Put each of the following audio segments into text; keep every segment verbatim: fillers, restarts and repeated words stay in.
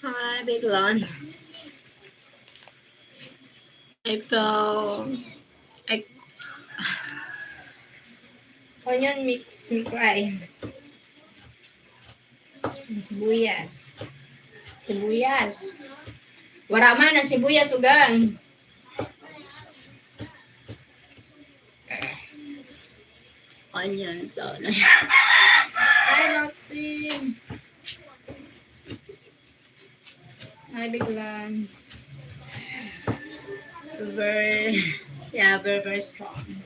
Hi, Biglan. I feel, I, onion mix, mi fry. Sibuyas. Sibuyas. Wara man an sibuyas, ugang. Onion, so. Hi, Roxy. Hi, Biglan. Very, yeah, very, very strong.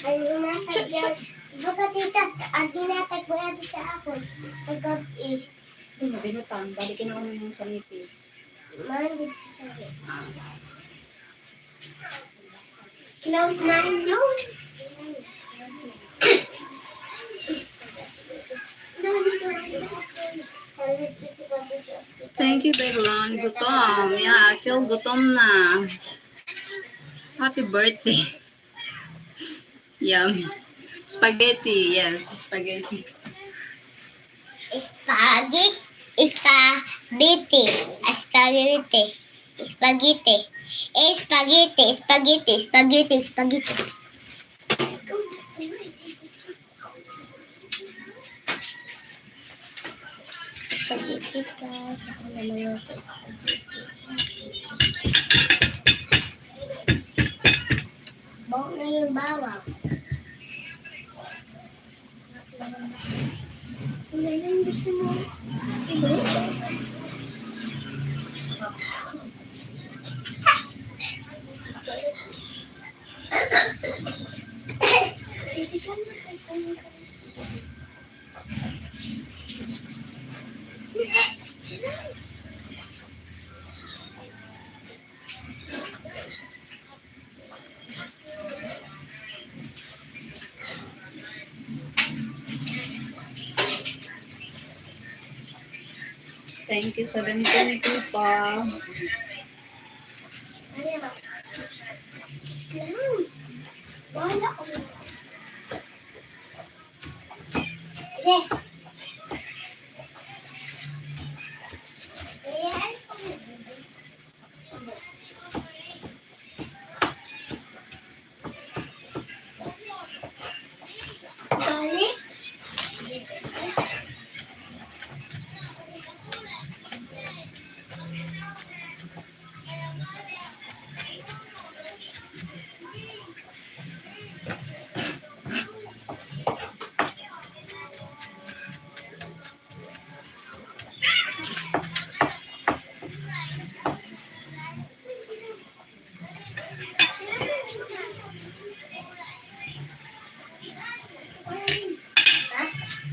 Ay, hinatag yan. Baka tita, ang hinatag mo yan sa ako. Pagkabis. Hindi, binutang. Balikin ako ng sa nipis. Mahal dito. Cloud nine yun. Thank you, Biglan. Gutom. Yeah, I feel gutom na. Happy birthday. Yum. Spaghetti, yes, spaghetti. Spaghetti, spaghetti, spaghetti, spaghetti, spaghetti, spaghetti, spaghetti, spaghetti. Spaghetti, guys. Ako na magluto spaghetti. Bawang na yung bawang. Ano yung gusto mo? Thank you, seventeen people.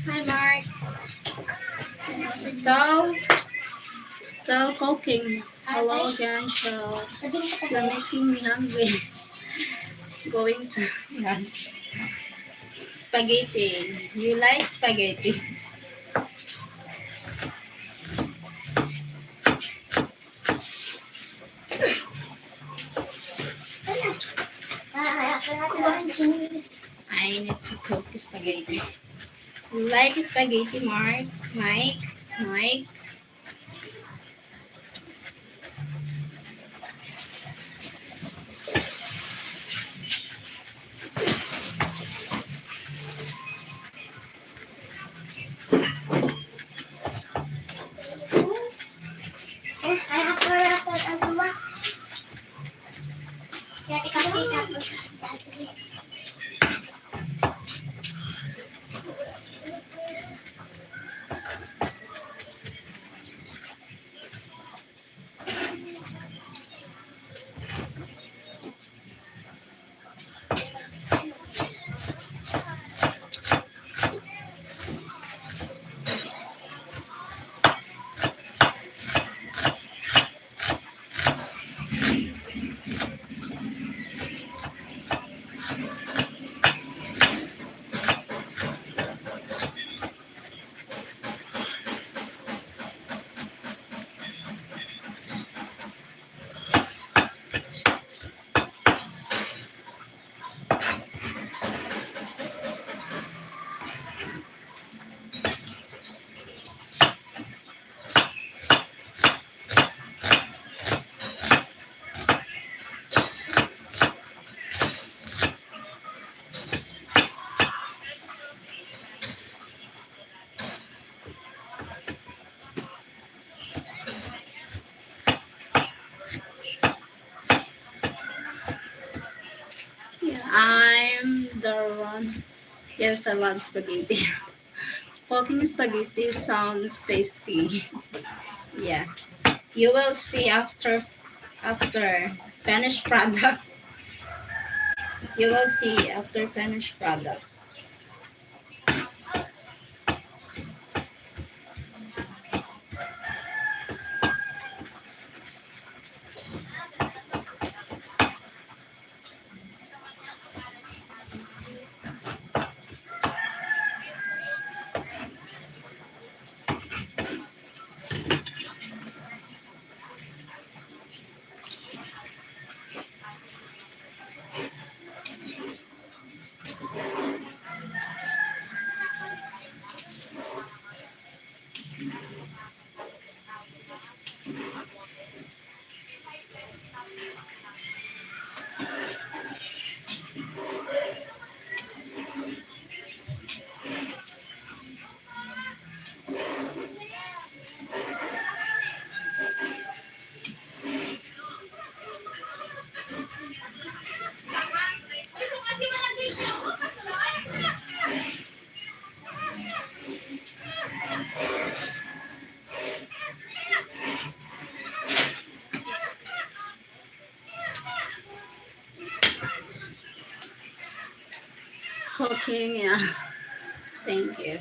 Hi, Mark. Still, still cooking. Hello, Gancho. You're making me hungry. Going to, yeah. Spaghetti. You like spaghetti? I need to cook spaghetti. You like spaghetti, Mark? Mike? Mike? Yeah, I'm the one. Yes, I love spaghetti. Cooking spaghetti sounds tasty. Yeah. You will see after, after finished product. You will see after finished product. Cooking, yeah. Thank you.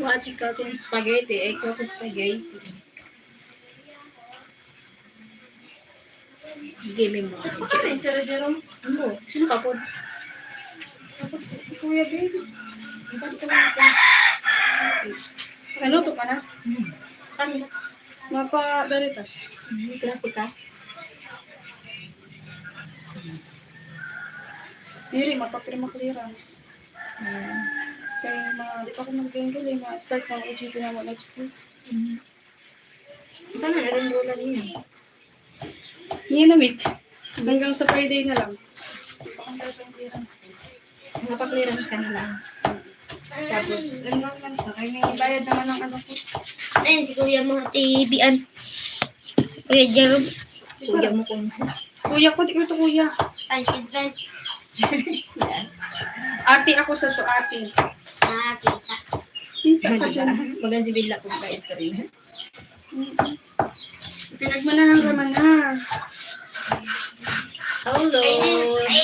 Wati ka ten spaghetti, ay ka ten spaghetti. Gimi mo. Ano, sir Jerome? Ano, sino ka po? Si Kuya Ben. Ano to ka na? Hmm. Ano? Mapa Veritas. Hmm, klase ka? Diri, mapa Prima Clearance. Hmm. Kaya ma, di pa ako mag-enroll eh, ma-start ng O J T na mo next week. Hmm. Sana na rin rola niya. Niya na week. Hanggang sa Friday na lang. Mapa-clearance ka na lang. Tapos, enrollment na. Kaya may bayad naman ang ano ko. Ayun, si Kuya mo, T B an. Kuya Jerome. Kuya mo kung Kuya ko, di ko to kuya. Ay, si Ben. Ate ako sa to, ate. Ah, kita. Kita ka dyan. Magan si Bella kung ka-istorya. Mm-mm. Pinagmanahan ka man, ha? Hello.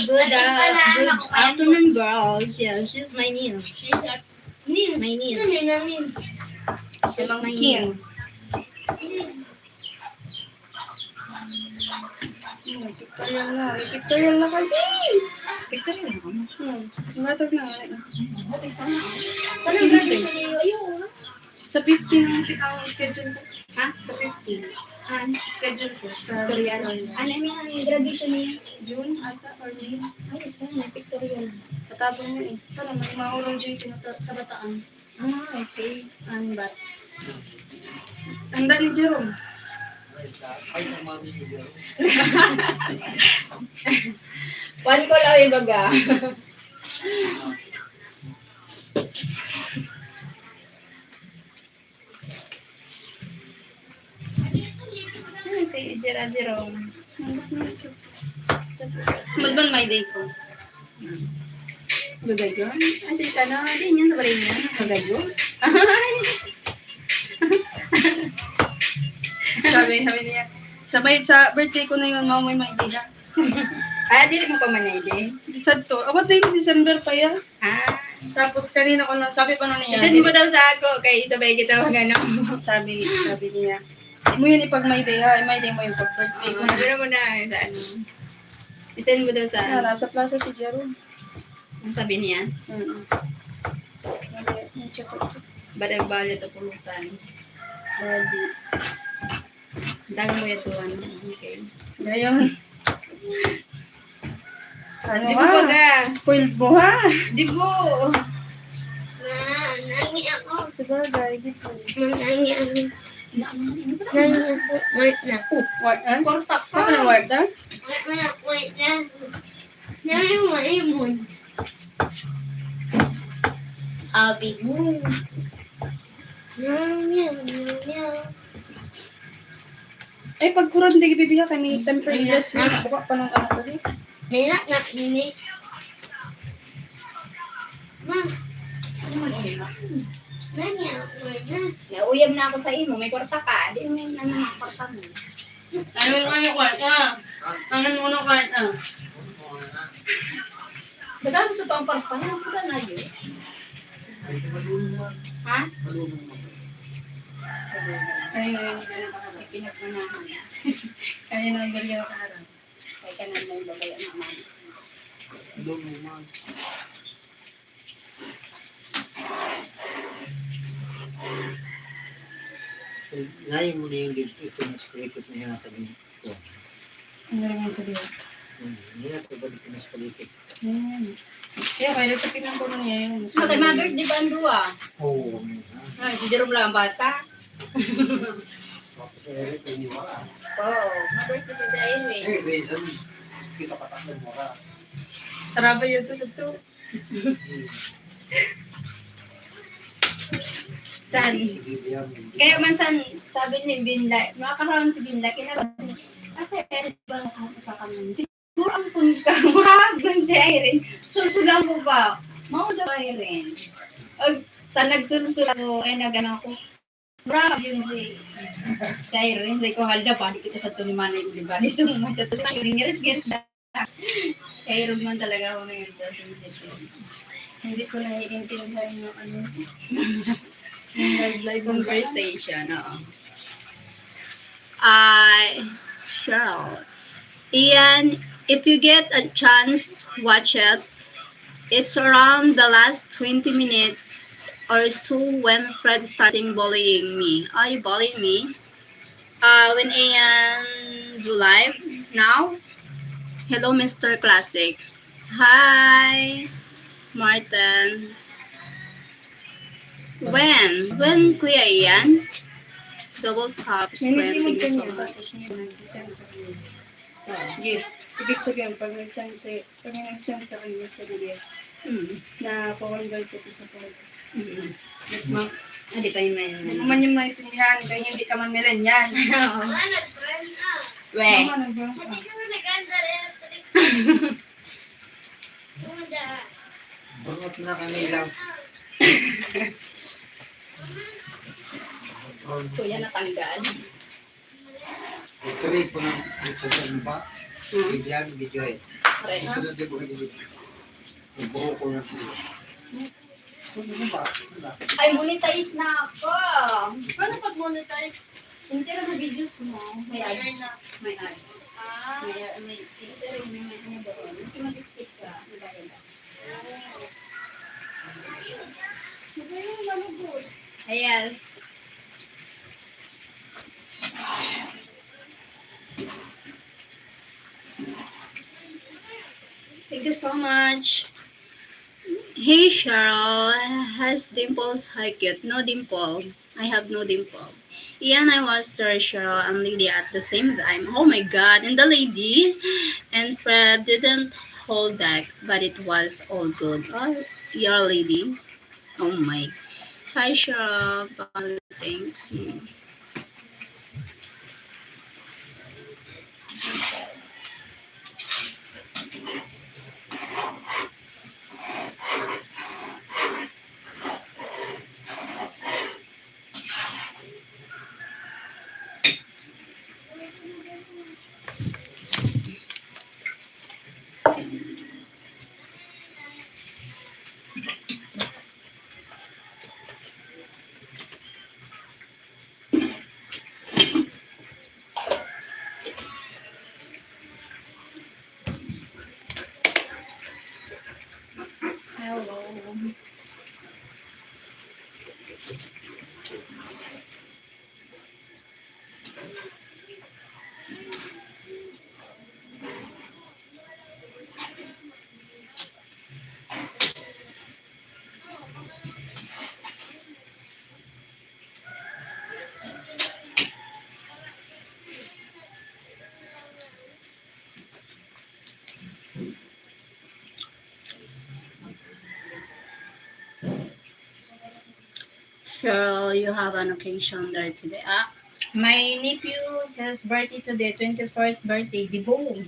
Good, uh, good afternoon, girls. Yeah, she's my niece. She's a niece. My niece. Ano yun, ang niece? She's my niece. Hmm, pictorial na. May pictorial na kami. Pictorial na kami. Hmm. Matag na nga. Sa quince. Sa fifteen ang, ang schedule ko. Ha? Sa fifteen. Ah, schedule ko. Sa pictorial. Ano yung graduation niya? June ata or May? Ay, isa. May pictorial. Katabang mo eh. Para may maurong J T na sa bataan. Ah, okay. Ang bat. Tanda ni Jerome. Ay, sa mami ni Jerome. Kuwan ko lang yung baga. Ano si Jera Jerome? Madman my day ko. Gagayon? Ay, si Tano, di niya sa balay niya. Gagayon? Sabi, sabi niya, sabay sa birthday ko na yun, mama, may my day ha. Ah, dili mo pa man na-i-D? Sad to. Abot na yung December pa yan. Ah. Tapos kanina ko na, sabi pa nun niya, i-send mo daw sa ako, kay isabay kita mag ano. Sabi, sabi niya, "Di mo yun ipag-my day ha, my day mo yung pag-birthday ko." Ah, pero mo na, sa ano. I-send mo daw sa Nasa plaza si Jerome. Ang sabi niya? Mm. Bale, yung chat ko. Bale, bale, to pulutan. Bale. Dami mo yatuan. Okay. Ngayon. Ano Di mo ba? Baga? Spoiled mo, ha? Di mo. Ma, nangi ako. Sabagay, di po. Ma, nangi ako. Nangi ako. Wait na. Oh, what, ha? Korta ka. Ano, what, ha? Wait na, wait na. Nangi mo, imon. Abi mo. Nangi, nangi. Ay, pagkuran di bibiya kay may temper Ay, ilas na. Buka pa ng ano ko di. May na, na, ini. Ma. Nanya, wala na. Nauyab na ako sa imo, may kwarta ka. Di may ano na kwarta mo. Ano yung ano kwarta? Ano yung ano kwarta? Dagan sa to ang kwarta, ano ba na yun? Ha? Ay, ay, ay, ay, pinagunahan. Kaya na ang gawin ka harap. Kaya ka na may babay ang mama. Lain mo na yung dito, ito mas kurikot na yung ating kuwan. Ano rin yung sabihin? Hmm, hindi na po ba dito mas kurikot? Hmm. Kaya kaya sa pinangkulo niya yun. Ah, kay Mother's Day ba ang duwa? Oo. Ay, si Jerome lang ang bata. Tapos si Irene, hindi wala. Oo, Mother's Day si Irene. Eh, reason, kita pa tayo mura. Tarabay yun to sa to. San? Kaya man san, sabi ni Binlay, makakaroon si Binlay, kaya ba ako sa kami? Siguro ang kun ka, murahan si Irene. Susulang ko ba? Mao daw Irene. Ag, sa nagsusulang ko, ay nagano ako. Bravo yun si Kyrie. Hindi ko halda pa, di kita sa to ni Manay Ulibanes. So, magkatuloy, ngirit-ngirit na. Kyrie man talaga ako ngayon sa sensation. Hindi ko naiintindihan yung ano. Conversation, oo. I, Cheryl. Ian, if you get a chance, watch it. It's around the last twenty minutes or so when Fred starting bullying me. Are you bullying me? Uh, when Ian do live now? Hello, Mister Classic. Hi, Martin. When? When, Kuya Ian? Double tap, Kuya. Thank you so much. Sige. Ibig sabihin, pag nag-send si, pag nag-send sa kanya sa video, hmm, na pa-one girl ko sa phone. Mm. Yes, ma'am. Ah, di pa yun may... Hindi mo man yung maintindihan, kaya hindi ka man millennial. Oo. We. Mama, nag-, ah. Bunot na kami lang. Kuya, natanggal. Ito rin po ng, ito sa ba? Hmm. Bigyan, video eh. Correct. Ito na din po, video. Ang buo ko na po. Ano ba? Ano ba? Ay, monetize na ako. Paano pag monetize? Entero na videos mo. May ads. May ads. Ah. May, may, entero, may, may ano doon. Kasi mag-skip ka, may bayad ka. Yes. Thank you so much. Hey, Cheryl, has dimples? Hi, cute. No dimple. I have no dimple. Ian, I was there, Cheryl and Lydia at the same time. Oh my God, and the lady and Fred didn't hold back, but it was all good. Oh, your lady. Oh my. Hi, Cheryl. Thanks. Hello. Cheryl, you have an occasion there today. Ah, my nephew has birthday today, twenty-first birthday. Bibo.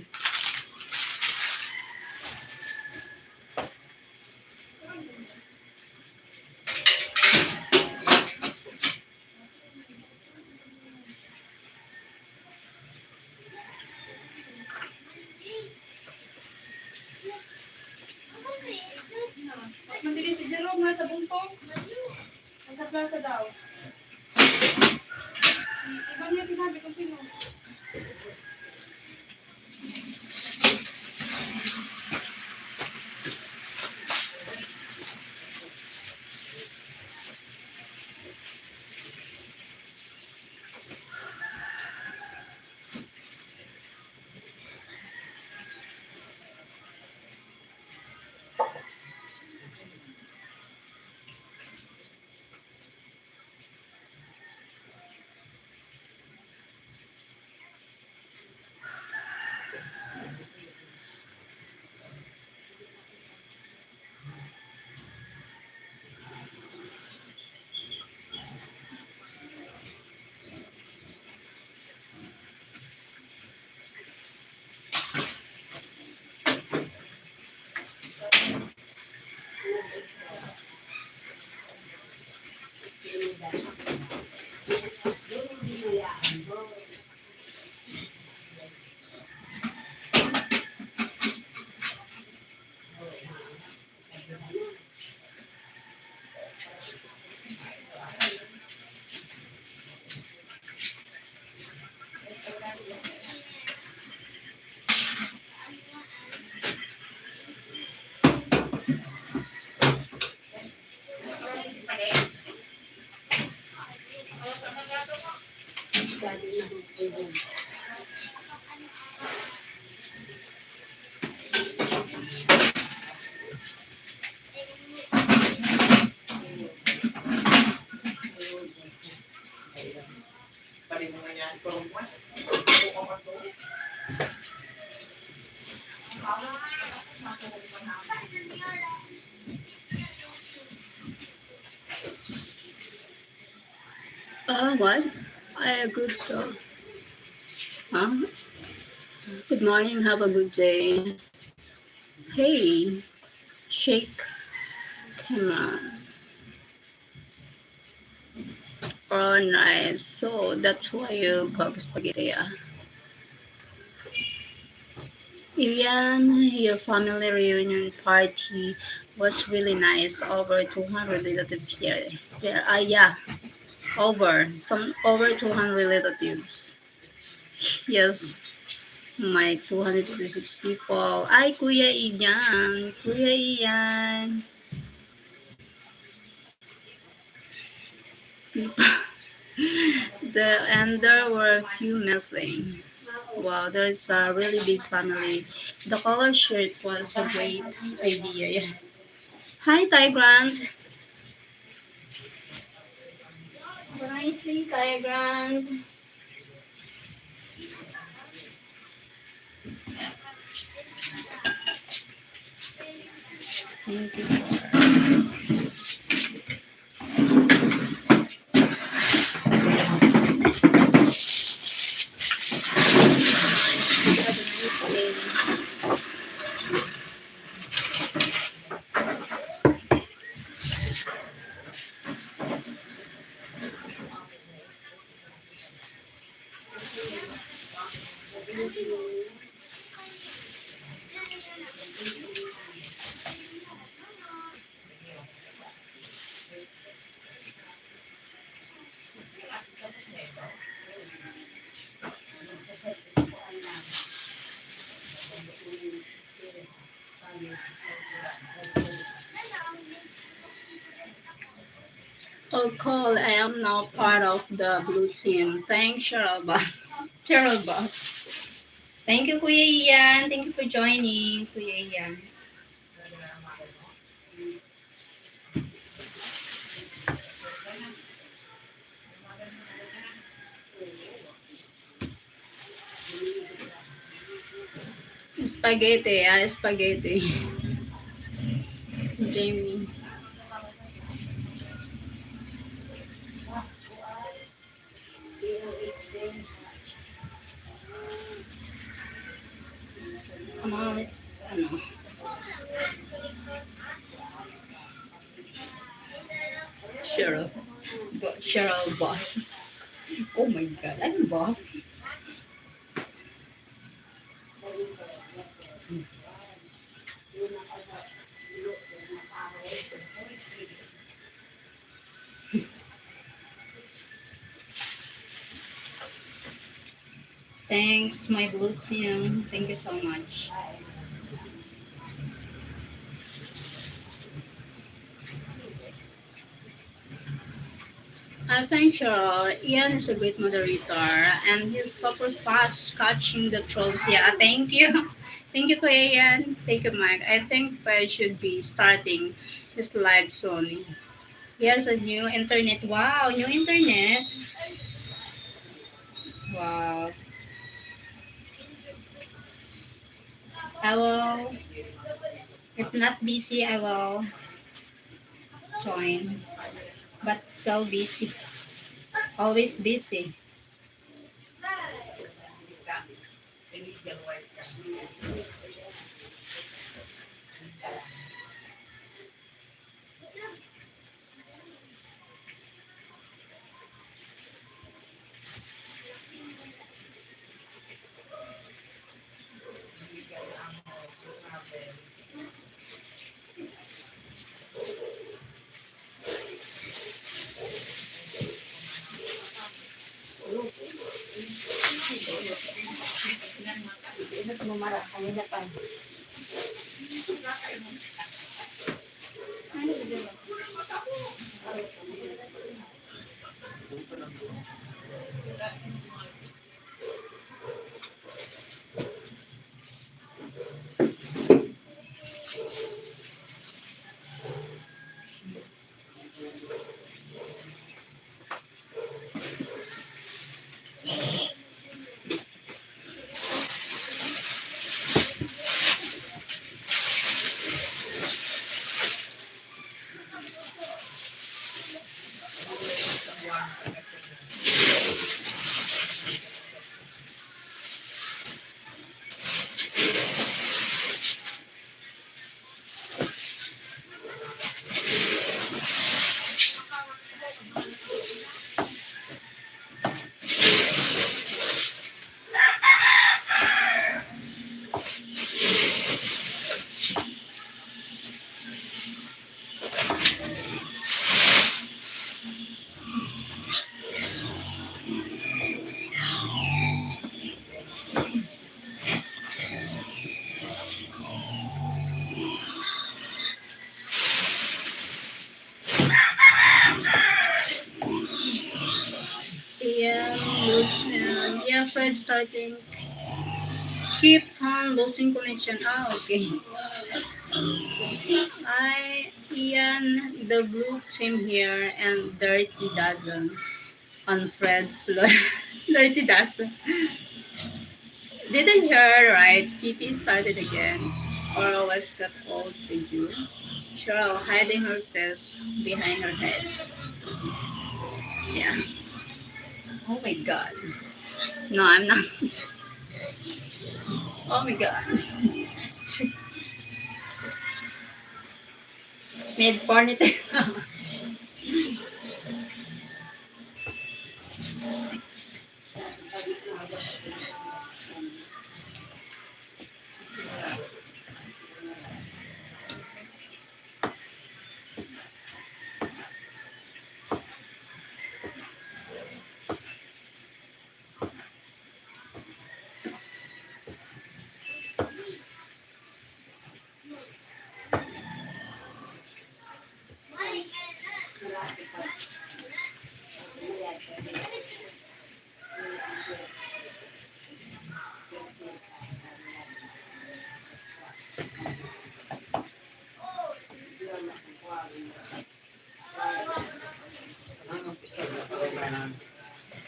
Nandito si Jerome, nasa bungtong. Nasa plaza daw. Iba niya sinabi kung sino. Uh, what? I good, uh, huh? Good morning, have a good day. Hey, shake camera. Oh, nice. So that's why you cook spaghetti, yeah? Ian, your family reunion party was really nice. Over two hundred relatives here. There are, yeah, over, some, over two hundred relatives. Yes, my two hundred fifty-six people. Ay, Kuya Ian. Kuya Ian. People. The, and there were a few missing. Wow, there is a really big family. The color shirt was a great idea. Yeah. Hi, Ty Grant. Nicely, Ty Grant. Thank you. Oh, cool. I am now part of the blue team. Thanks, Cheryl Boss. Cheryl Boss. Thank you, Kuya Ian. Thank you for joining, Kuya Ian. Spaghetti, ah, spaghetti. Jamie. Come on, let's, ano. Cheryl. Bo-, Cheryl Boss. Oh my God, I'm boss. Thanks, my blue team. Thank you so much. Uh, thank you. Ian is a great moderator and he's super fast catching the trolls. Yeah, thank you. Thank you, Kuya Ian. Thank you, Mike. I think I should be starting this live soon. Yes, a new internet. Wow, new internet. Wow. I will, if not busy, I will join. But still busy. Always busy. I think. Keeps on losing connection. Ah, okay. I, Ian, the blue team here, and Dirty Dozen on Fred's lo-, Dirty Dozen. Did I hear right? Kiki started again. Or was that old video? Cheryl hiding her face behind her head. Yeah. Oh my God. No, I'm not. Oh my God. Mid-porn ito.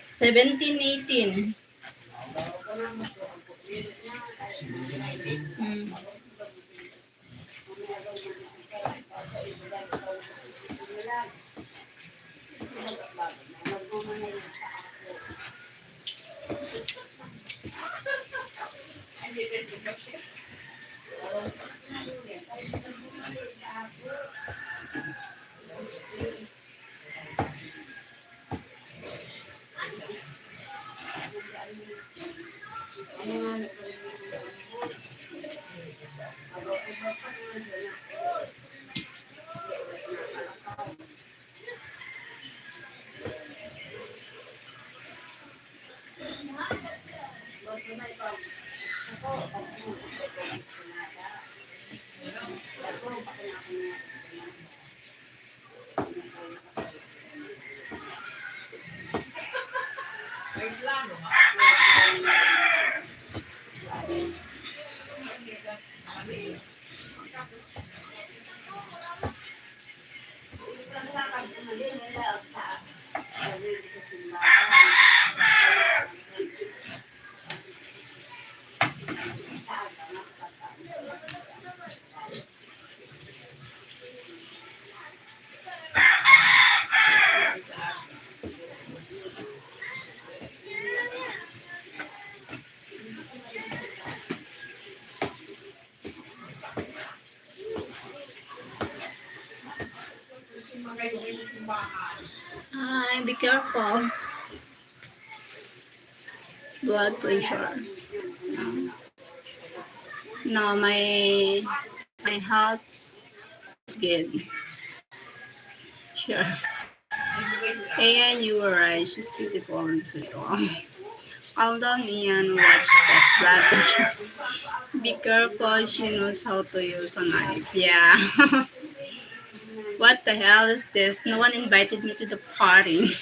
Seventeen, eighteen. Mm. Ay, be careful. Blood pressure. No. No, my, my health is good. Sure. And you were right. She's beautiful and sweet. Wow. Calm down, Ian. Watch that blood pressure. Be careful. She knows how to use a knife. Yeah. What the hell is this? No one invited me to the party.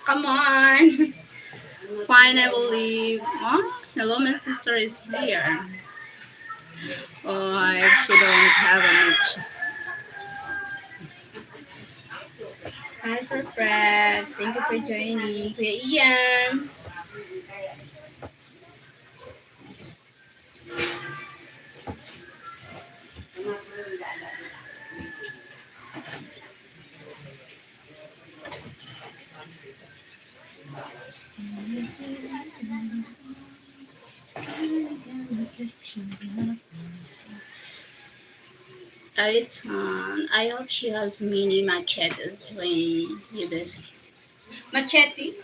Come on. Fine, I will leave. Oh, hello, my sister is here. Oh, I actually don't have a match. Hi, Sir Fred. Thank you for joining. Kuya Ian. Alitan, I hope she has many machetes when you visit. Machete?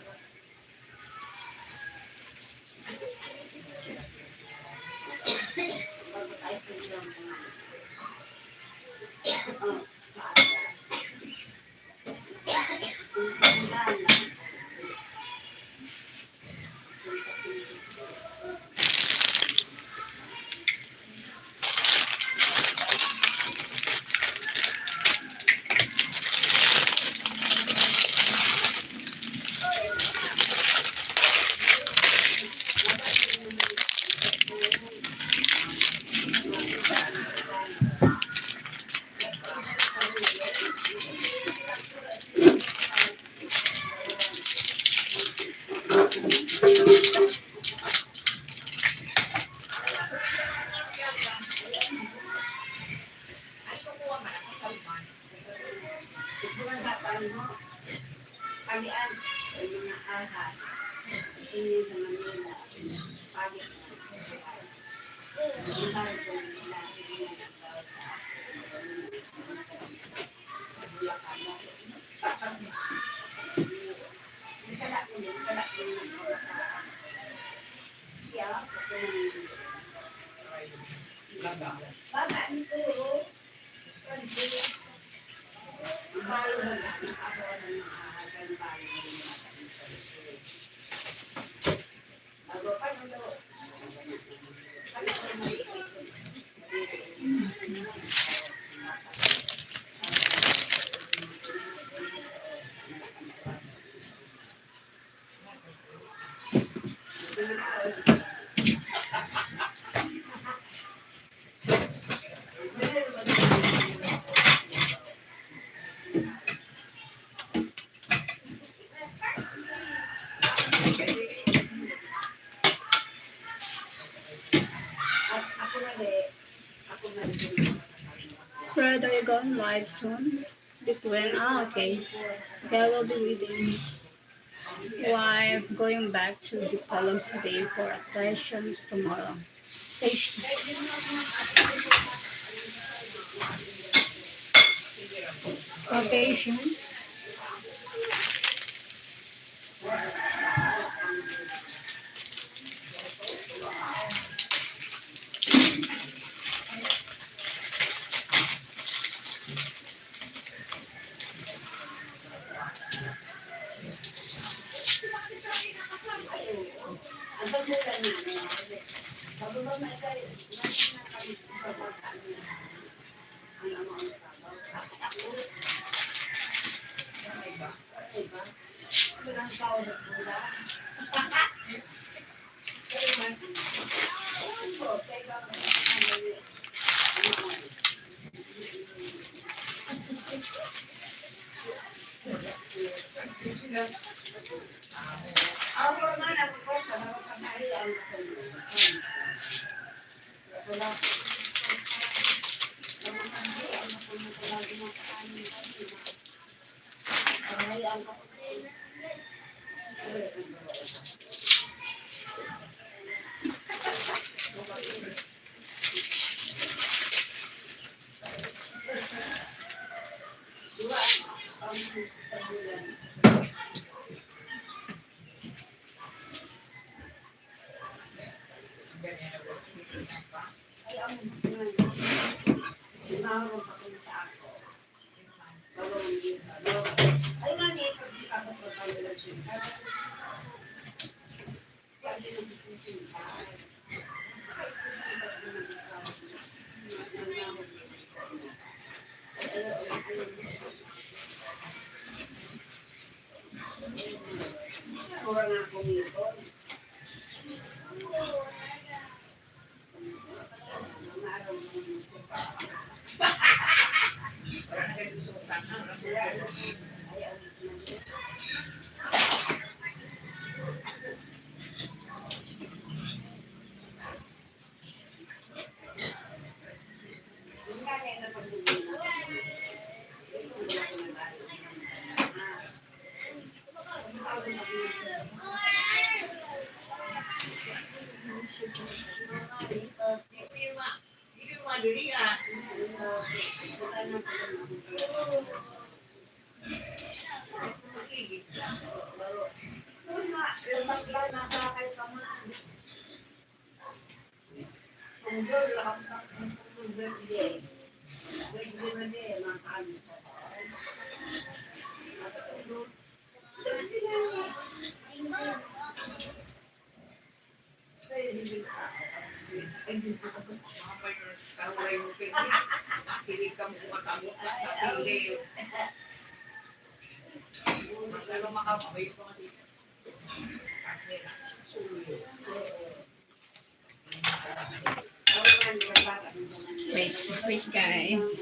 Fred, are you going live soon? Between, ah, okay. Okay, I will be leaving. Wife going back to Dipolog today for operations tomorrow. Patience. For patience. Wait, wait, guys.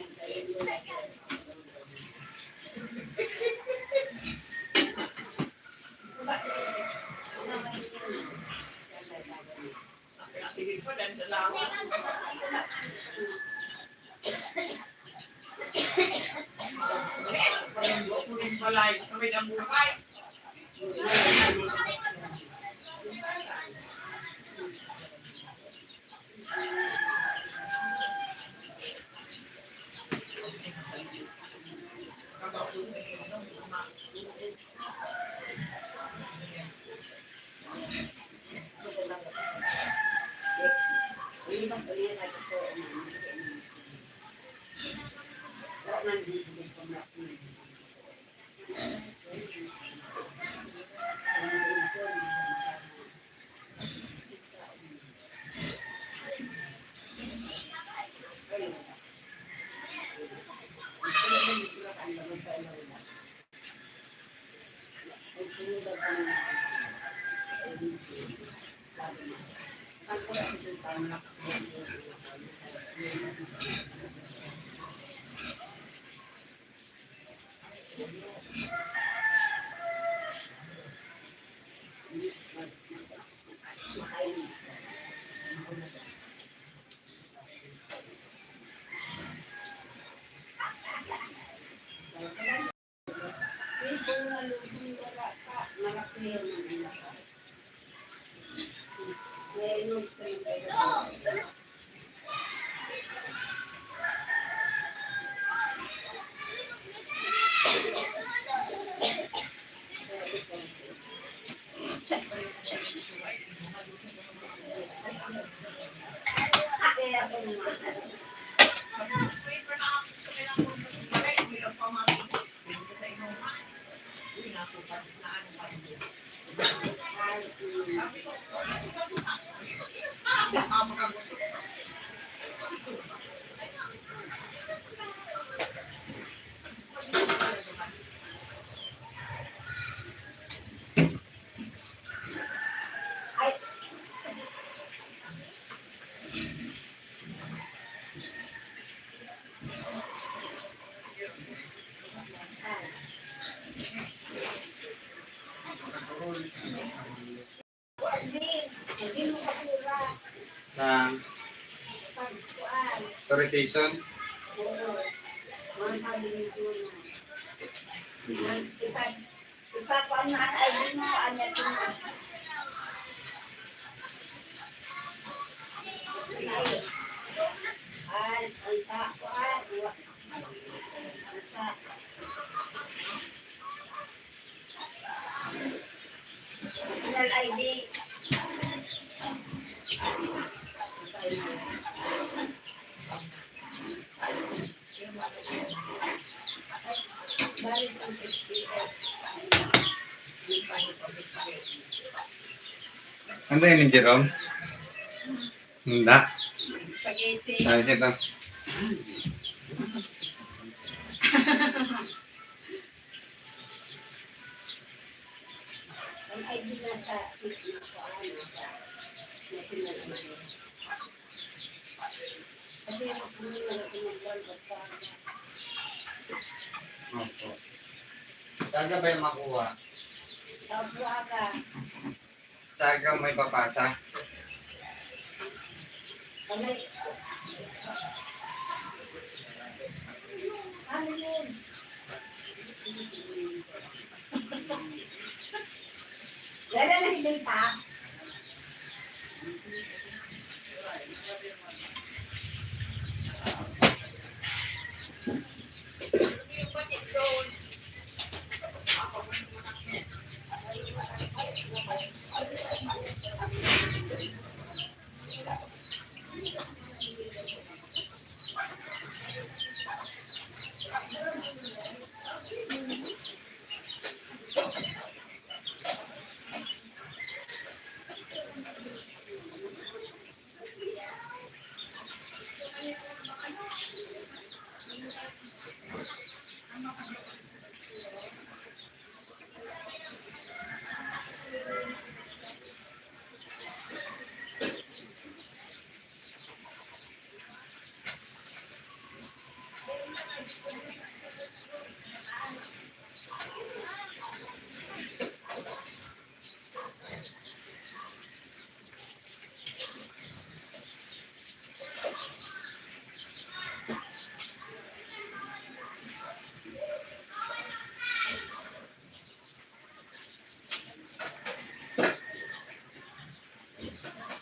Sa authorization. Ano yun, Jerome? Hindi. Spaghetti. Sabi siya to. Opo. Talaga ba yung makuha? Opo, aga. Taga may papata.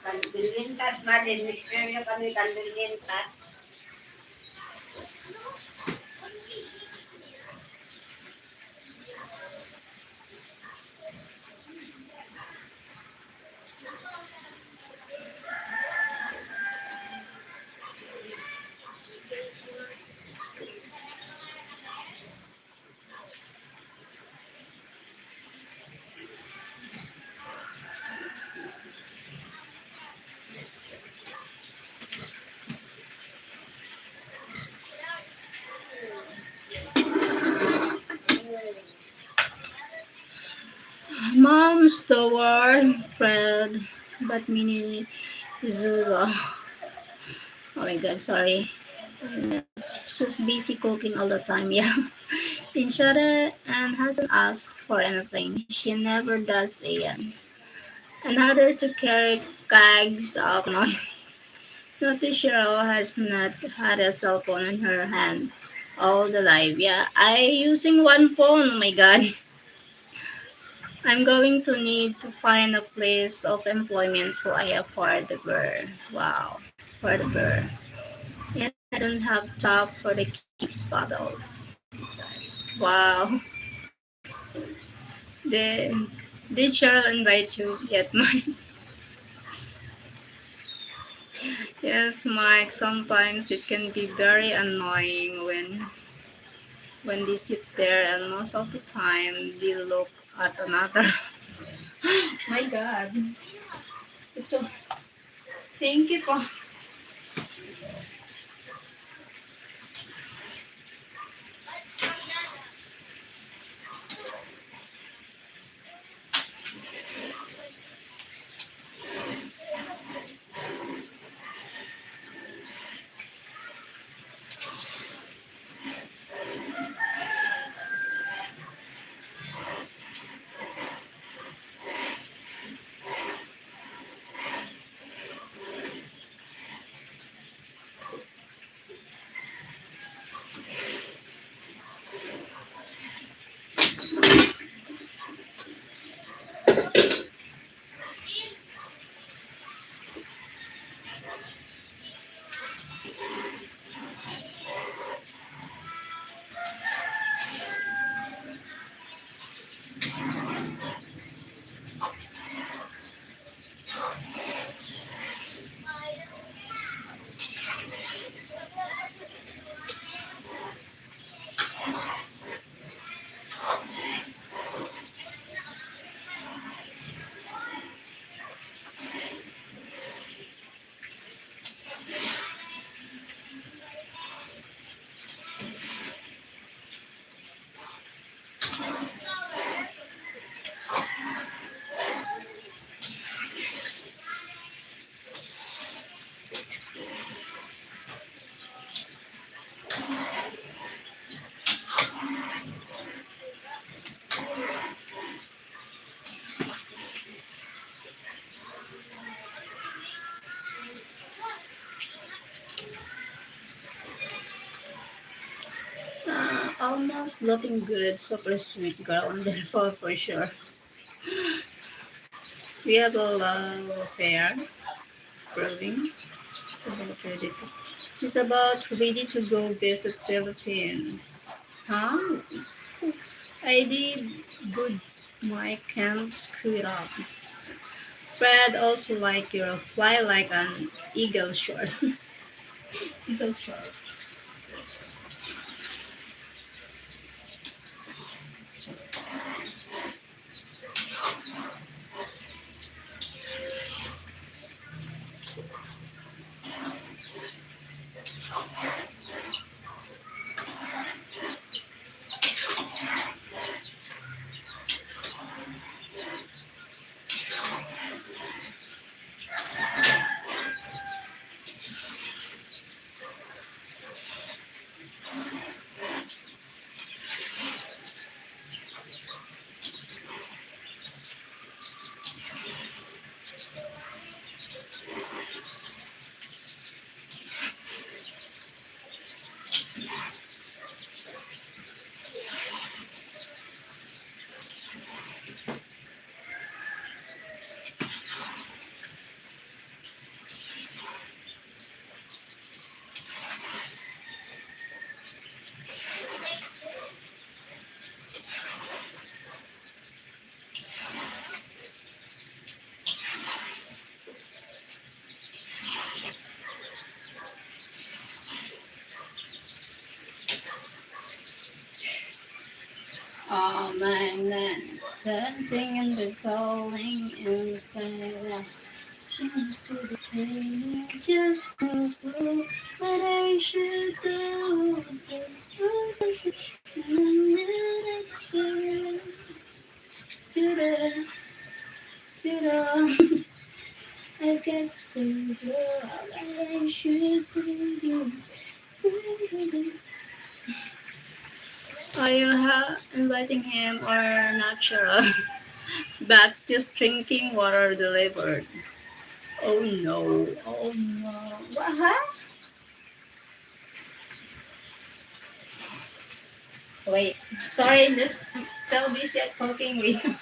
Kan bilintat, Madin, misteryo kami kan bilintat. Store, Fred, but mini Zulo. Oh my God, sorry. She's busy cooking all the time, yeah. Insyada and hasn't asked for anything. She never does, Ian. And harder to carry bags of money. Not too sure, has not had a cell phone in her hand all the life. Yeah, I using one phone. Oh my God. I'm going to need to find a place of employment, so I afford the bird. Wow, for the bird. Yes, I don't have top for the kids' bottles. Wow. Did, did Cheryl invite you yet, Mike? Yes, Mike, sometimes it can be very annoying when when they sit there, and most of the time they look at another. My God. Ito. Thank you po. Uh, almost looking good, super sweet girl on the phone for sure. We have a love affair brewing. It's about ready to, it's about ready to go visit Philippines. Huh? I did good. Mike can't screw it up. Fred also like your fly like an eagle short. Eagle short. All my night, dancing in the falling inside out. Seems to be saying just to prove what I should do. Just focus on the minute to, to the Are you ha- inviting him or not sure? But just drinking water delivered. Oh no, oh no. What? Huh? Wait, sorry, this I'm still busy at talking with you.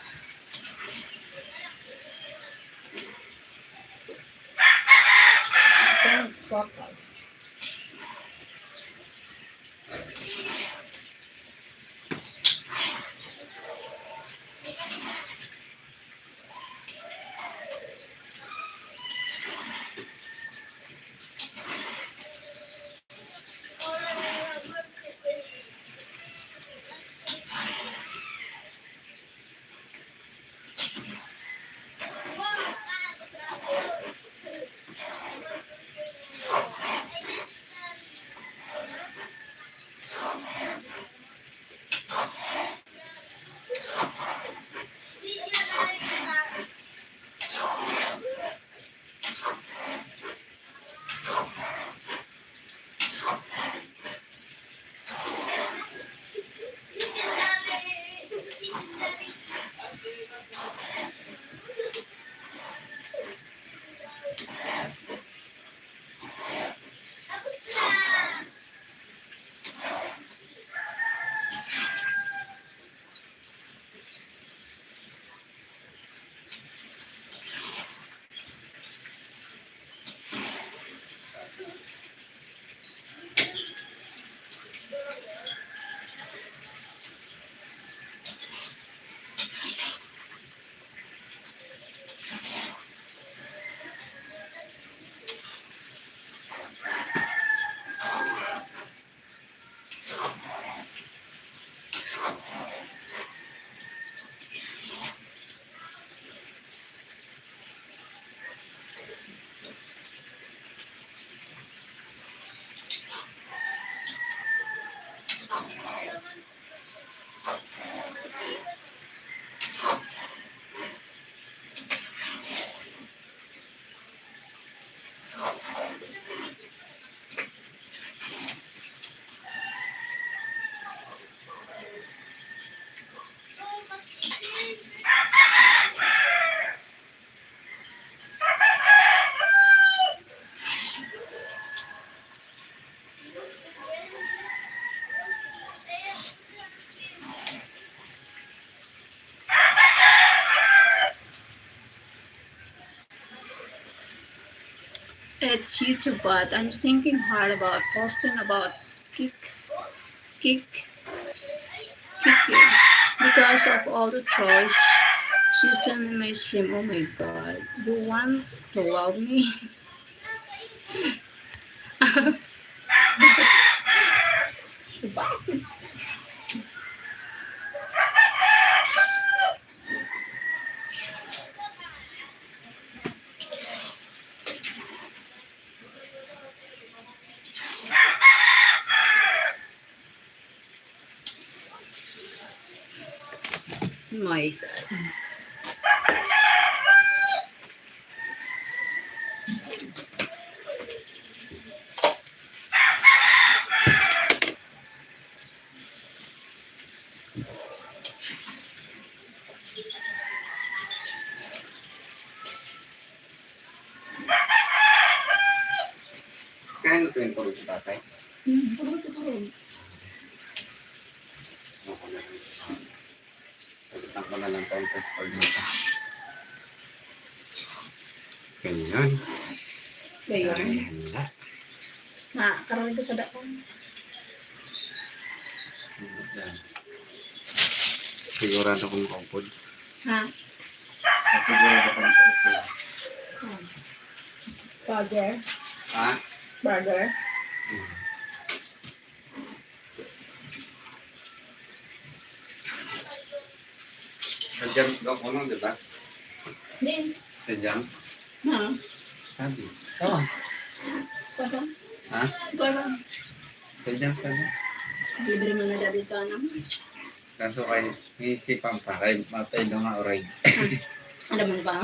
I can't focus. It's YouTube, but I'm thinking hard about posting about Kick, Kick, Kick, because of all the trolls she sent in my stream. Oh my God, you want to love me? My God. Kaya na po yung kurog sa tatay? Hmm, kurog sa kurog. Ako na lang sa tatay. Pagkitang ko na lang tayo sa pagmata. Ganyan. Ganyan. Ay, hala. Na, karami ko sa dakong. Ayan. Sigurado kong kaupod. Ha? Sigurado kong kaupod. Hmm. Father? Ha? Father? Hmm. Sa James daw ko, no, di ba? Din. Sa James? Ha? Sabi. Oh. Parang? Ha? Parang? Sa James, sabi. Libre mo na dati ito, ano? Kaso kay, naisipan pa, kay matay daw nga oray. Alam mo ba?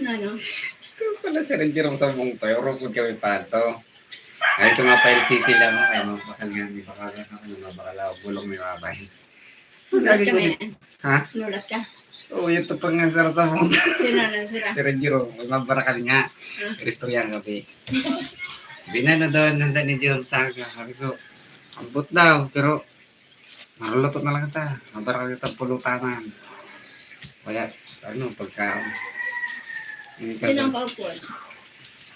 Ano? Ito pala si Ranger ang sabong to. Yung rupod kami pa to. Ay, ito nga pa yung sisila mo. Kaya mabakal nga, may bakal nga. Ano, mabakal ako. Bulong may mabay. Nulat ka na yan? Ha? Nulat ka? Oo, ito pa nga, sir, sabong. Sino na, sir? Si Ranger, oh. May mabakal nga. Ah. Istorya nga, be. Binano doon, nanda ni Jerome sa akin. Sabi ko, ambot daw, pero maruluto na lang kita. Mabarakal kita pulutanan. Kaya, ano, pagkaon. Yung Sino ang kaso- kaupuan?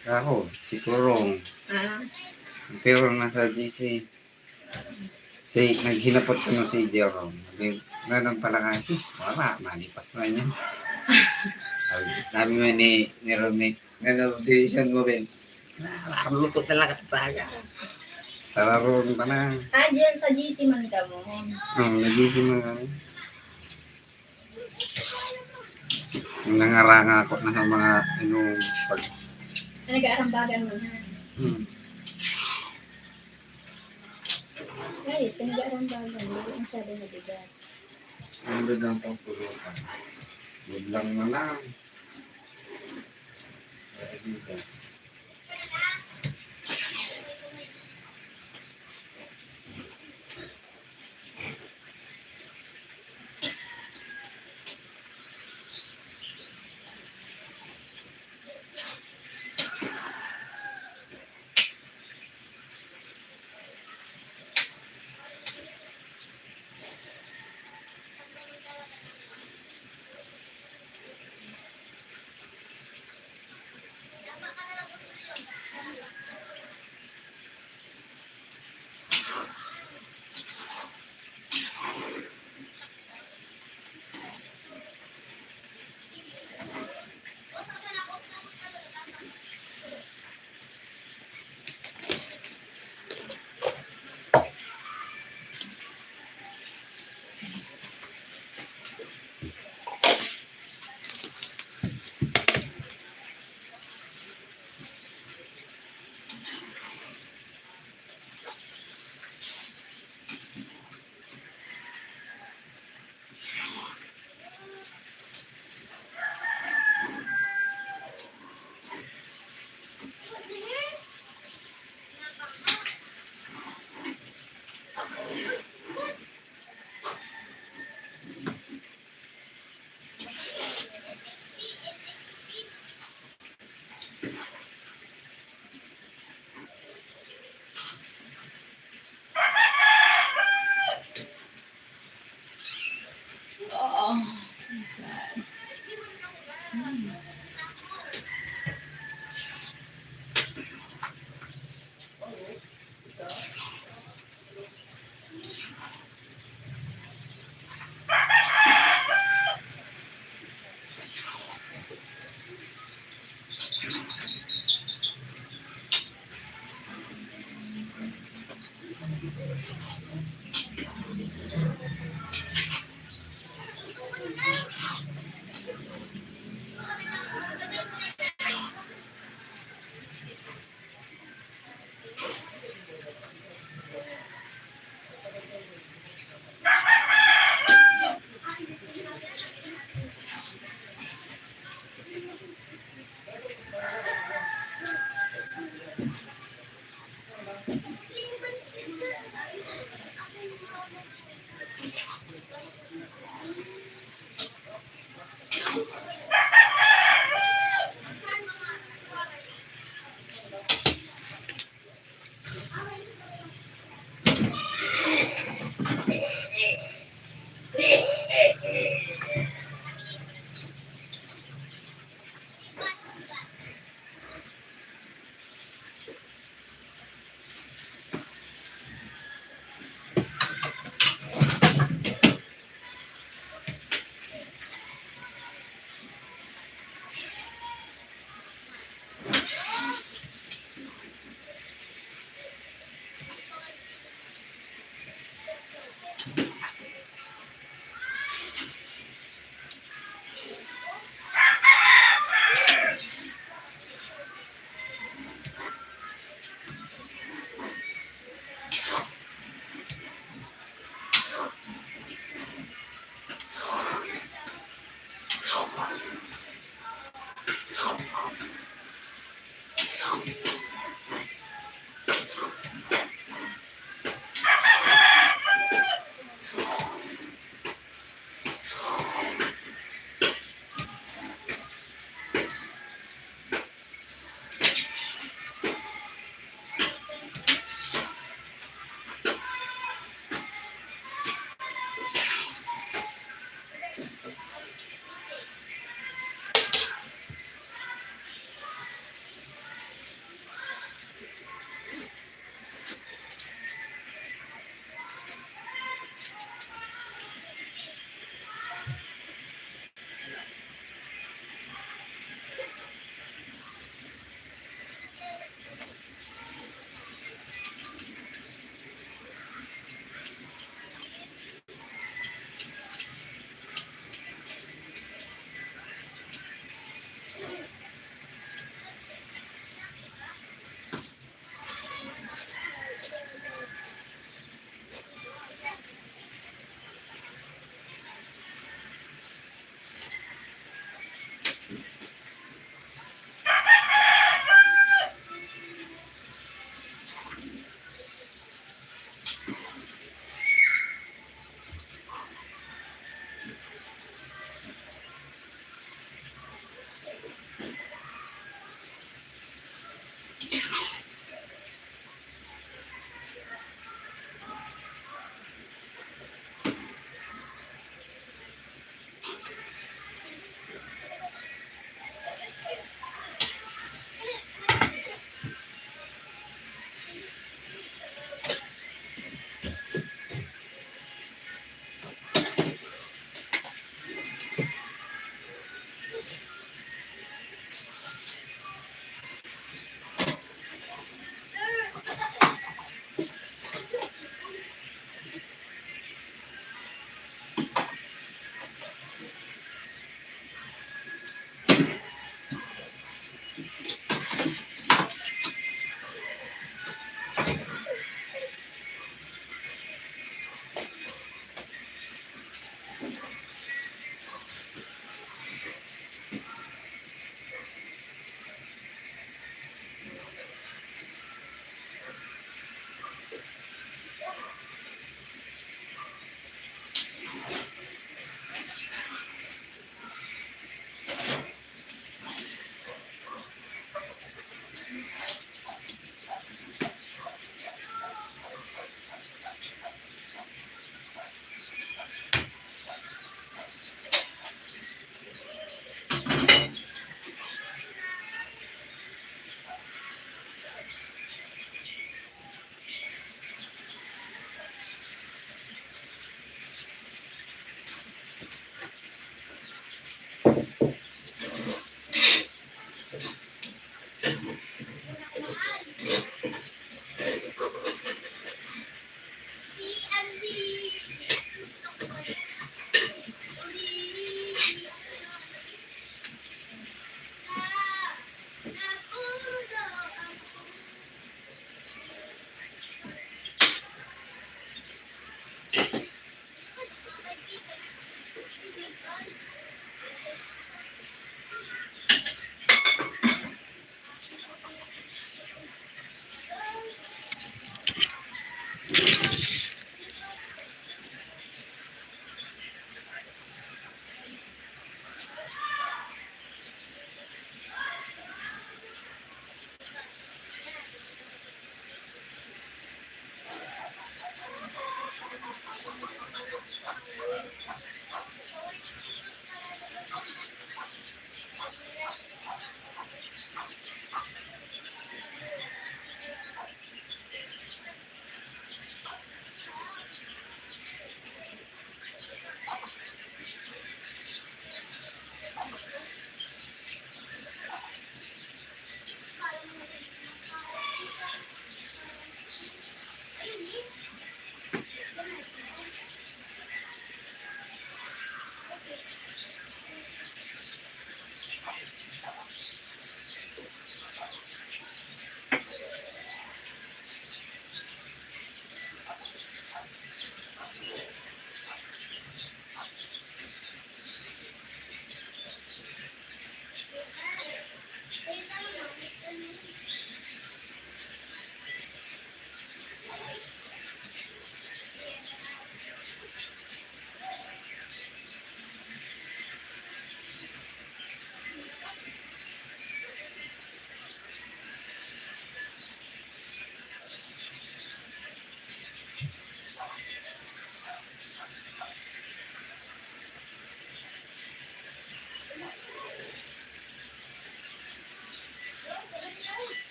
Ako, si Kurong. Ah. Pero nasa G C. Kay, naghinapot ko no si Jerome. Sabi, "Nanam pala ka ito?" Wala, malipas na niya. Sabi, sabi nga ni, ni Romy, "Nanam decision mo, Ben?" Ah, lukot na lang at taga. Sa laruan pa na. Ah, diyan sa G C man ka mo. Oo, nag-G C man kami. Nangaranga ako na sa mga inong pag- Nag-aarambagan mo na. Hmm. Guys, nag-aarambagan. Hindi masyado mabigat. Ang ganda ng pangpulutan. Good lang na lang.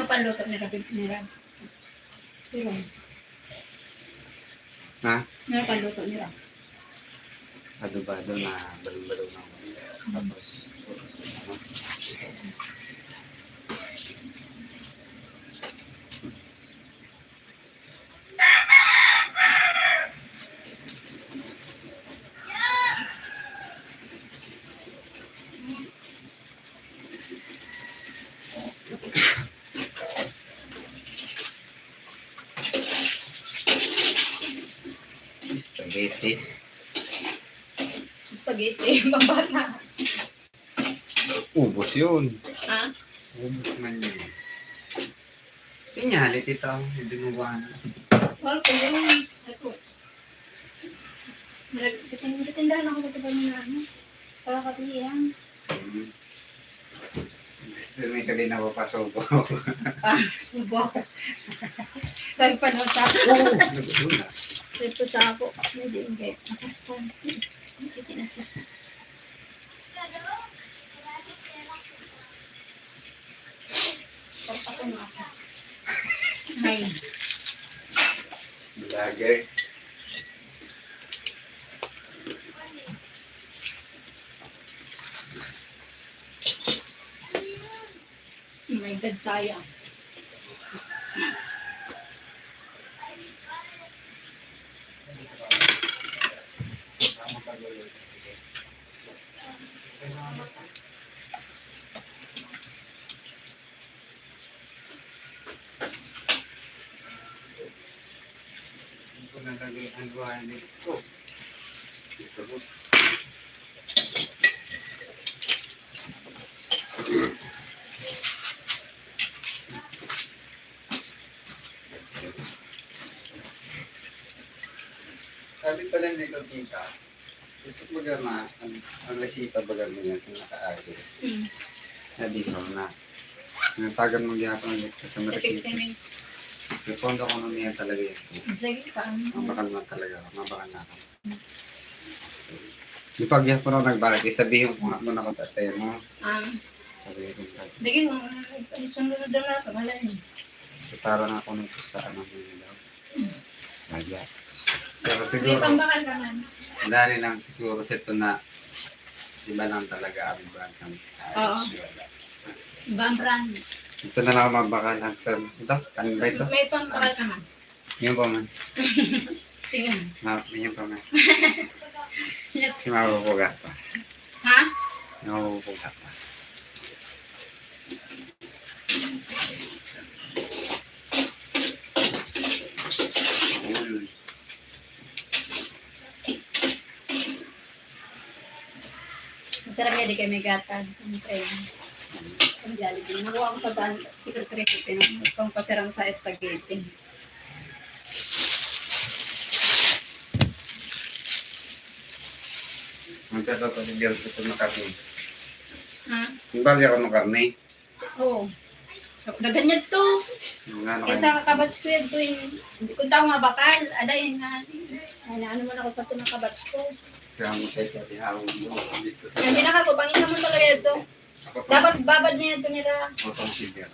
Mapanluto ni Rabi, ni Rabi. Pero, ha? Ano pa luto nila? Adobado na balon-balon na. Tapos, ano? Spaghetti, pambata. Ubos yun. Ha? Ubos man yun. Tinyali, tita, hindi mo ba na? Wala ko yun. Ako. Nag-, titin-, titindahan ako sa tabi ng ano. Kakapihan. Hmm. Gusto mo yung kanina ko pa, subo. Ah, subo ako. Sabi pa daw sa akin. Oo, nagdun na. Sabi pa sa ako, hindi, hindi. Ako, hindi, hindi. Ay. Vlogger. Oh my God, sayang. Sabi pala ni Tita, ito baga na, ang, ang resita baga niya, kung nakaagi. Hmm. Sabi ko na, natagan mo gihapon ang sa resita. Sige, sige. Yung pondo ko na niya talaga yun. Sige, paano? Mabakal na talaga, mabakal na ako. Di pa gihapon ako nagbalik, sabihin ko nga muna kung taas tayo mo. Ah. Sabihin ko nga. Sige, mga, sunod na lang, malay mo. So, para nga ako nito sa ano, nila. Ajax. Pero may siguro, pambakal ka man. Dali lang siguro sa ito na iba lang talaga ang brand ng, oo, Ajax, wala. Ibang brand. Ito na lang ang mabakal. Ang term, ito? Ano ba ito? May pambakal ka man. Yun po, man. Sige. Ma-, yun po, man. Yun. Mapupuga pa. Ha? Mapupuga pa. Masarap niya, di kayo may gatag. Ang tray. Ang Jollibee. Nakuha ko sa daan, secret recipe ng pangpasiram sa spaghetti. Magkatato din yan sa karne. Ha? Ang bali ako ng karne. Oo. Dagan niya to. Nga, kaysa kakabatch ko yan to, eh. Hindi ko tao mabakal. Ada, yun nga. Ay, naano mo na ako sa ito ng kabatch ko. Kaya mo tayo sa tihawin mo. Dito sa, hindi na ako, pangina mo talaga ito. Dapat babad niya ito nila. Ako pang silya.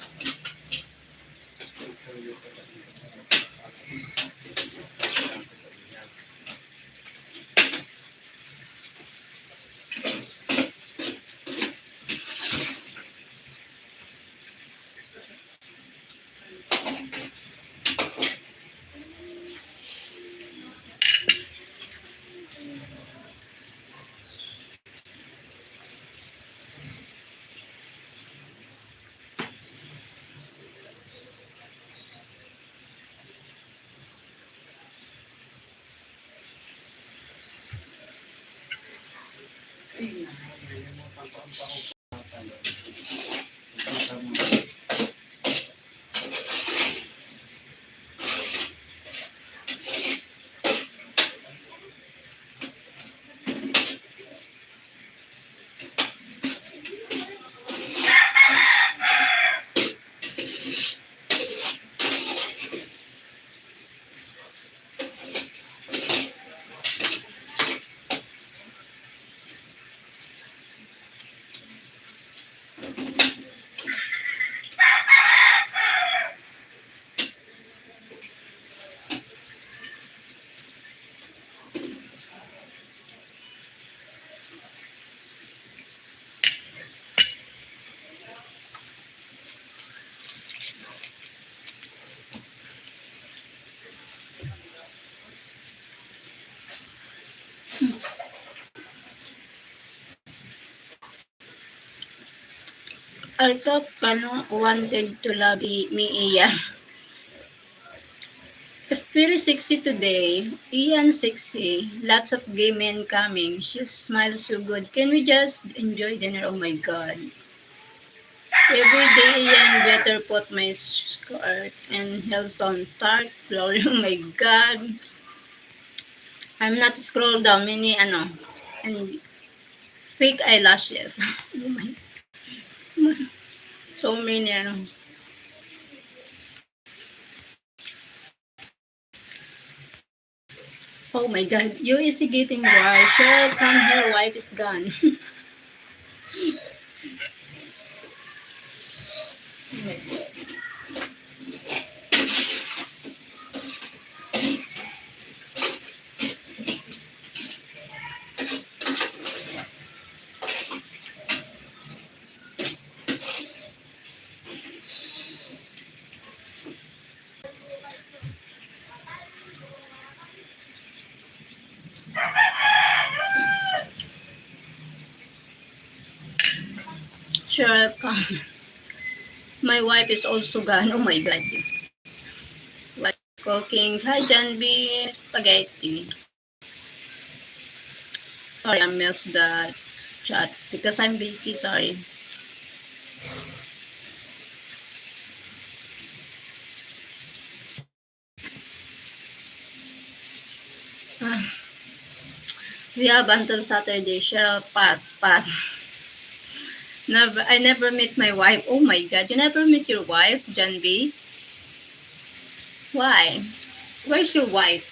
I thought kano wanted to love i-, me iya. Very sexy today. Ian sexy. Lots of gay men coming. She smiles so good. Can we just enjoy dinner? Oh my God. Every day, Ian better put my skirt and heels on. Start glory. Oh my God. I'm not scroll down. Many, ano, and fake eyelashes. Oh my. So many, ano. Oh my God, you is getting wild. Cheryl, come here, wife is gone. Sure, come. My wife is also gone. Oh my God. Wife cooking. Hi, Janvi. Spaghetti. Sorry, I missed the chat because I'm busy. Sorry. Ah. We have until Saturday. Cheryl, pass, pass. Never, I never meet my wife. Oh my God, you never meet your wife, Janvi? Why? Where's your wife?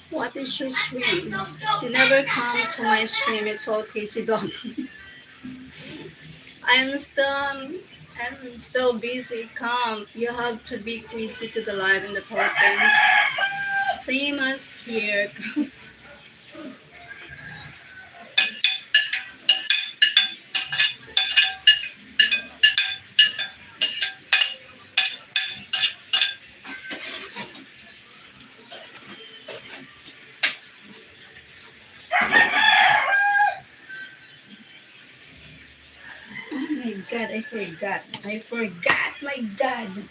What is your stream? You never come to my stream. It's all crazy dog. I'm still, I'm still busy. Come, you have to be crazy to the live in the Philippines. Same as here. Oh my God, I forgot. I forgot, my God.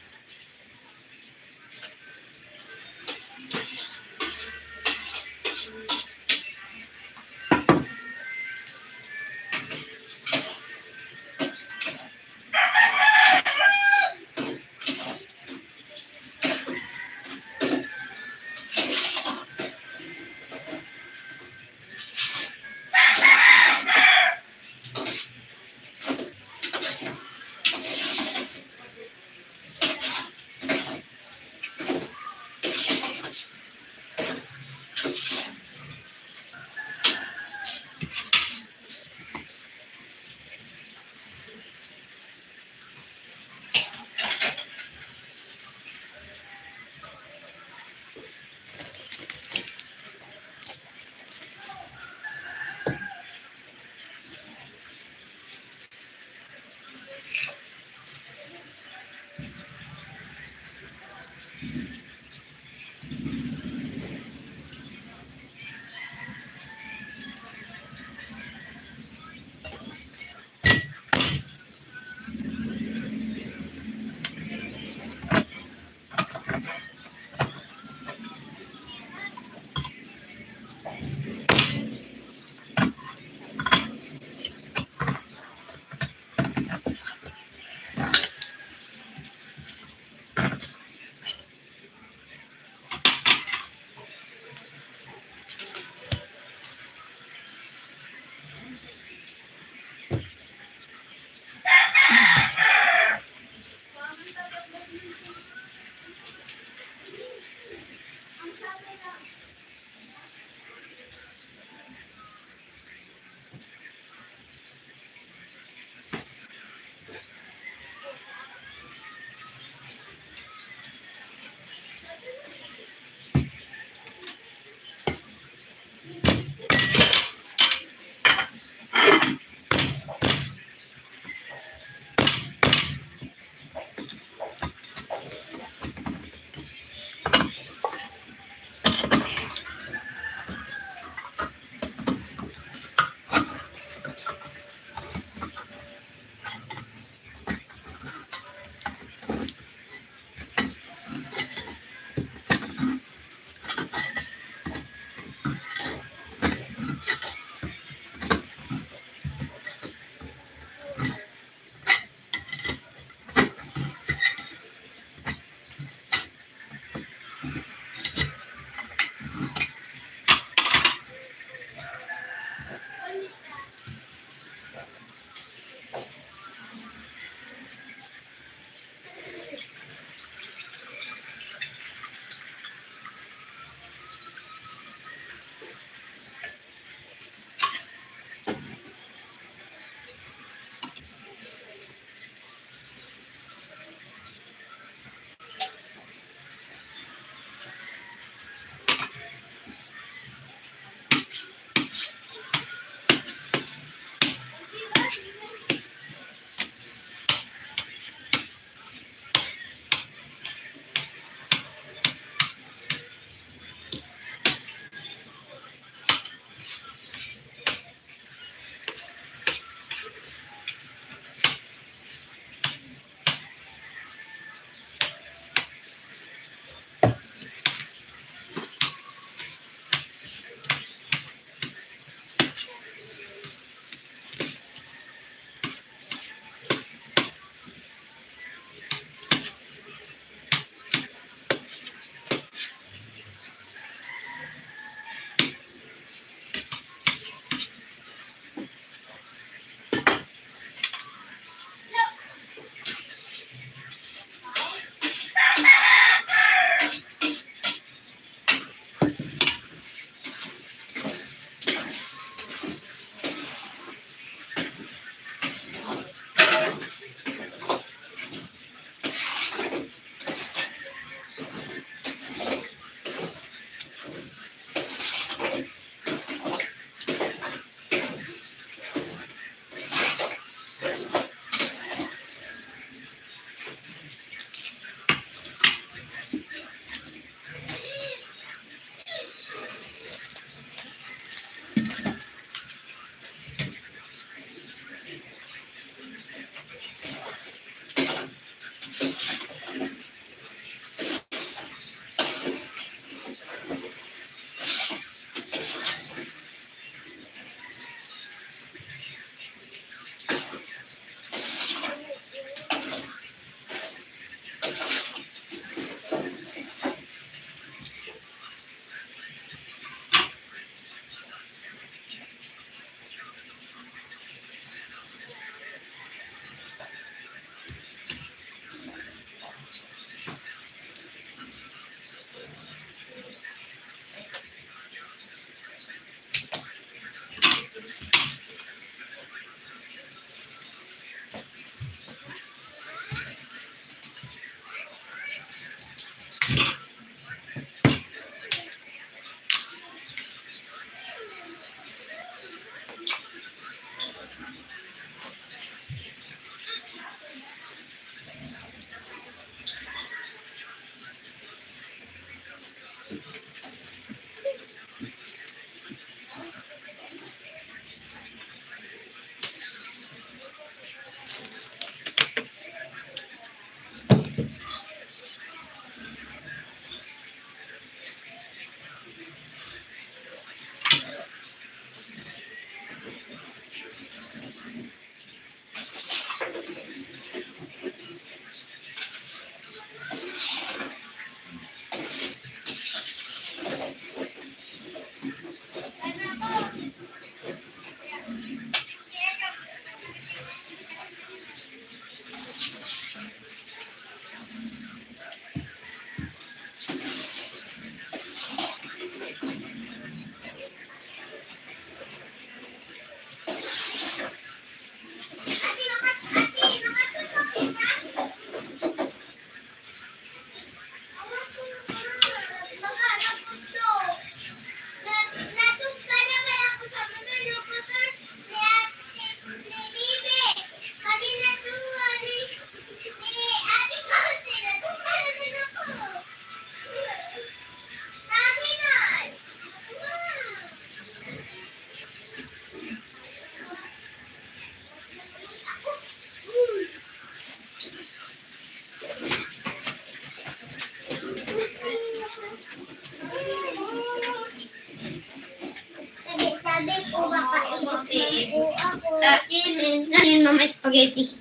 Kainin, kainin, Mama, spaghetti.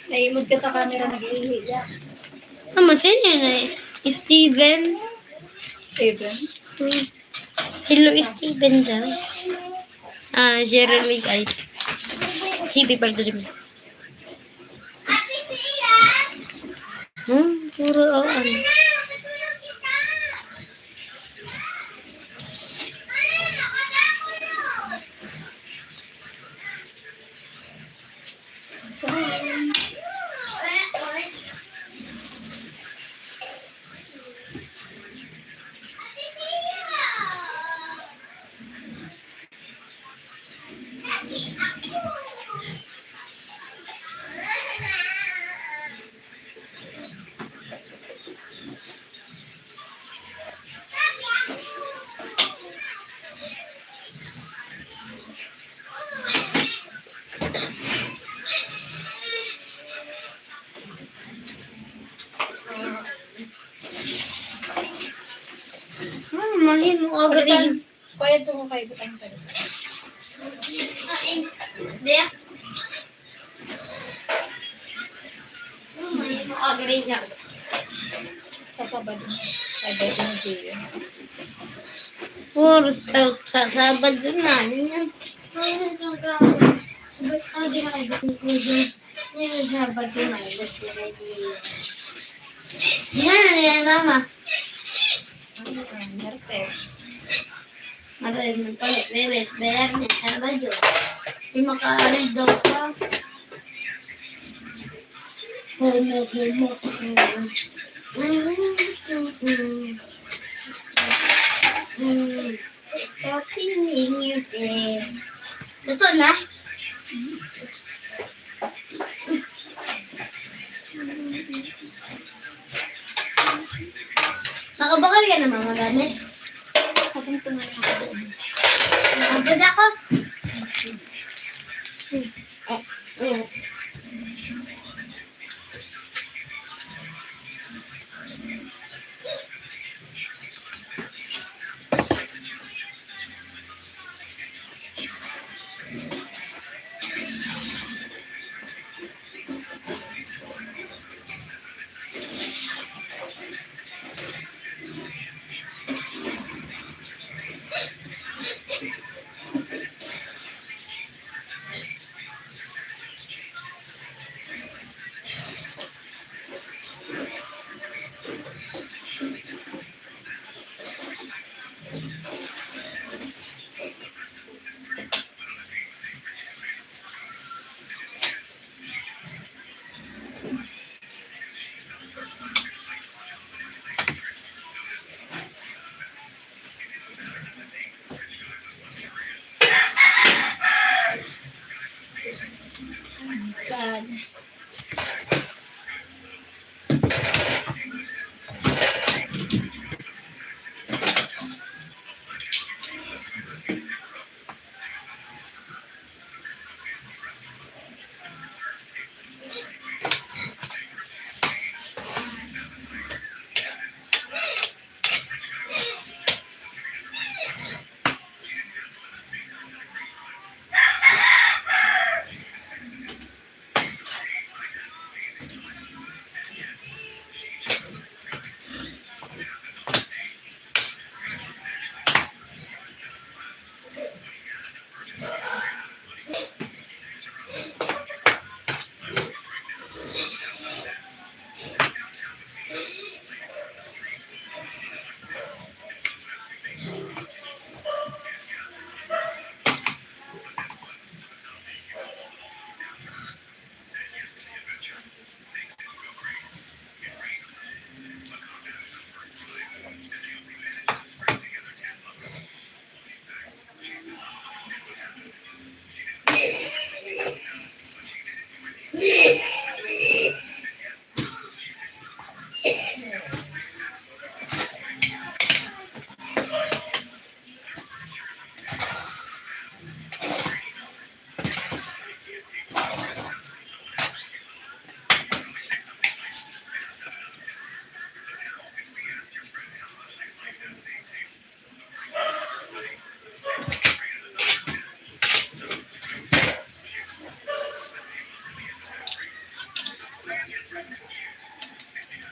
Naiimod ka sa camera, nag-iihi ya. Mama, sino yun eh? Steven? Steven? Hmm. Hello, Steven daw. Ah, Jeremy ay. T V pala din. Hmm, puro, oh, ano. Ah, mahimo agad. Kaya ito mo kayo, butang ka rin. Ay, dek. Ay, mahimo agad yan. Sa Sabado. Ay, dek, hindi yun. Puro sa, sa Sabado na, ano yan? Ay, ang gagawin. Sabado na kayo, dek. Yan, yan, Mama. Martes. Martes, Martes, Biyernes, Sabado. Di makaalis daw ka. Ano, ano, ano. Happy New Year. Luto na? Nakabakal ka naman magamit? Ang ganda ko.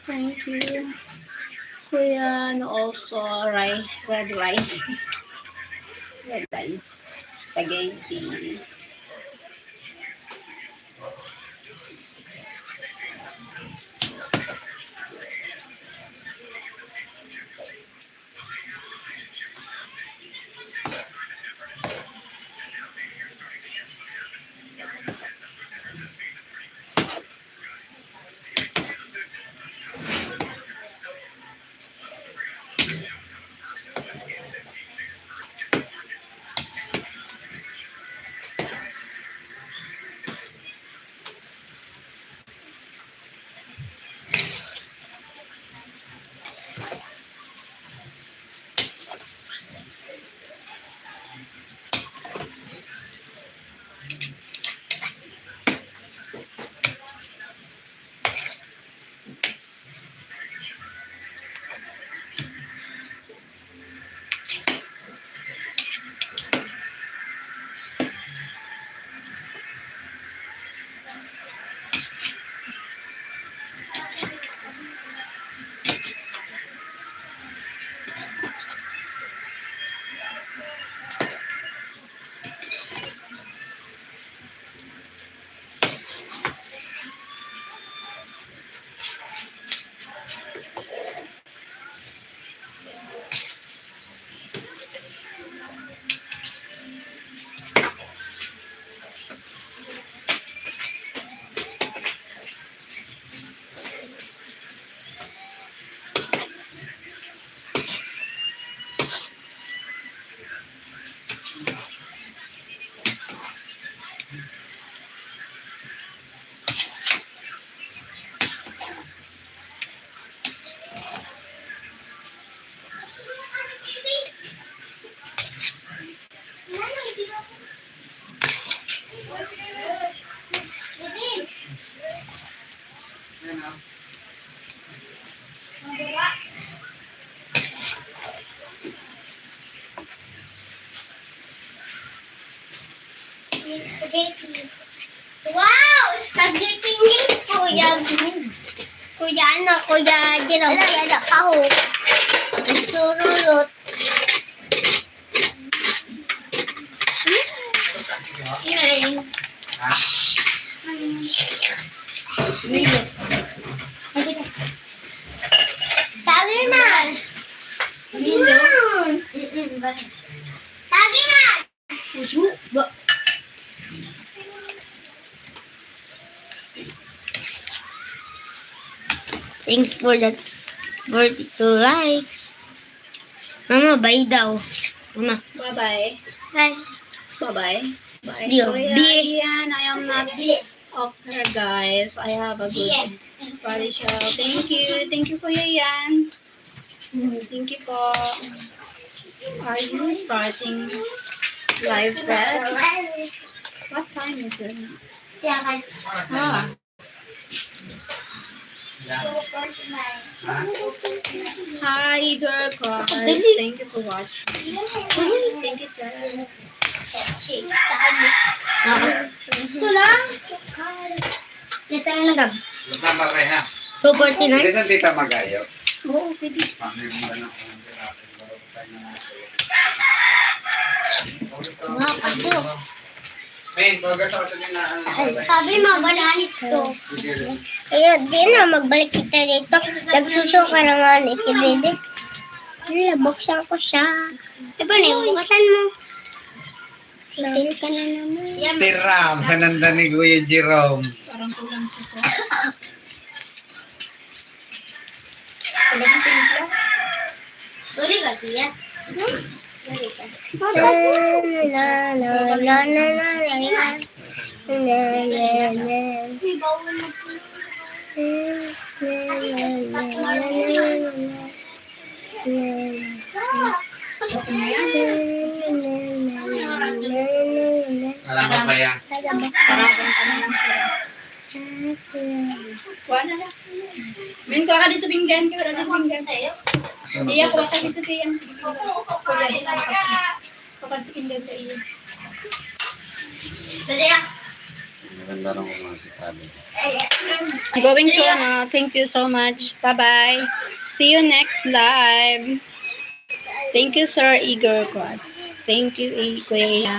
Thank you. Kuya, and also rice, red rice. Red rice. Spaghetti. Spaghetti. Wow! Spaghetti ni Kuya. Kuya ano, Kuya Jerome. Wala, wala, aho. Surulot. Tagi man. Tagi man. Puso ba? Thanks for that forty-two likes. Mama, bye daw. Mama. Bye-bye. Bye. Bye-bye. Bye. Dio, Kuya bye. Ian, I am not okay, guys. I have a good body show. Thank you. Thank you, Kuya Ian. Thank you po. Are you starting live, Fred? What time is it? Ah. Hi, Igor Cross. Thank you for watching. Thank you, sir. Ito lang. Nasaan na gab? Tama kayo, ha? Two forty-nine? Hindi sa tita Magayo. Oo, pwede. Paano yung ano? Mga paso. Men, pag sa atin na, ano, ay, sabi mo, balanit to. Sige. Ayun, di na, magbalik kita dito. Nagsusuka na nga ni si Bebe. Ayun, nabuksan ko siya. Di ba, Neng? Bukasan mo. Titil ka na naman. Tiram, sa nanda ni Kuya Jerome. Parang kulang sa siya. Talagang pinitla. Sorry ka, Tia. Sorry ka. Wala pa yan. Kuha na lang. Min, kuha ka dito pinggan. Kuha ka dito pinggan. Iya, kuha ka dito, Tia. Kuha ka dito pinggan sa iyo. Dali, ah. Maganda lang kung mga sitado. Going to ano, thank you so much. Bye-bye. See you next live. Thank you, Sir Igor Cross. Thank you, Igor.